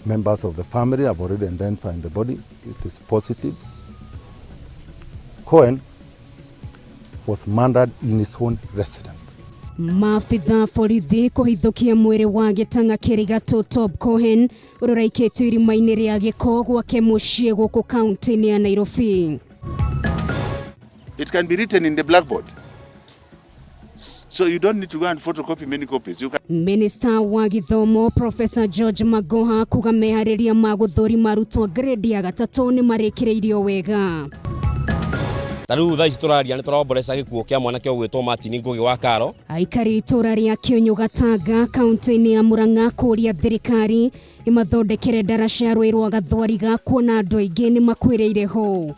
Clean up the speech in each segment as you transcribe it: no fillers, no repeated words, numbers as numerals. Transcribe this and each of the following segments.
Members of the family have already identified the body. It is positive. Cohen was murdered in his own residence. Maabitha borithi kũhithũkia mwĩrĩ wa gĩtang'a kĩrigatũ Tob Cohen ũrĩa ũraikĩtio irima-inĩ rĩa gĩko gwake mũciĩ gũkũ kaunti-inĩ ya Nairobi. It can be written in the blackboard. So you don't need to go and photocopy many copies. You can Minista wa gĩthomo Professor George Magoha kuga meharĩria ma gũthũrima arutwo grade ya gatatũ nĩ marĩkĩrĩirio wega. Ta rĩu thaa ici tũraria nĩ tũromboreca gĩkuũ kĩa mwanake ũgwĩtwo Martin Ngũgĩ wa Karo. Aikari itũra rĩa Kĩũnyũ Gatanga kaunti-inĩ ya Murang'a kũria thirikari ĩmathondekere ndaraca ya rũĩ rwa Gathwariga kuona andũ aingĩ nĩ makuĩrĩire ho.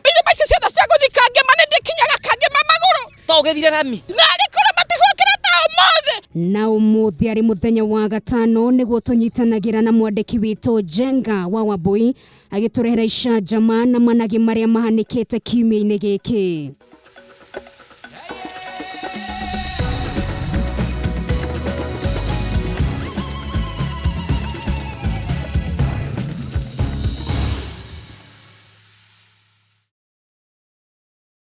Irima icio ciothe cia gũthika ngĩma nĩ ndĩkinyaga kangĩma magũrũ. To ũgĩthire rami. Narĩ kũrĩa matigũkĩra ta ũmũthĩ. Na ũmũthĩ arĩ mũthenya wa gatano nĩguo tũnyitanagĩra na mwandĩki witũ Njenga wa Wambui agĩtũrehera icanjama na managĩ marĩa mahanĩkĩte kiumia-inĩ gĩkĩ.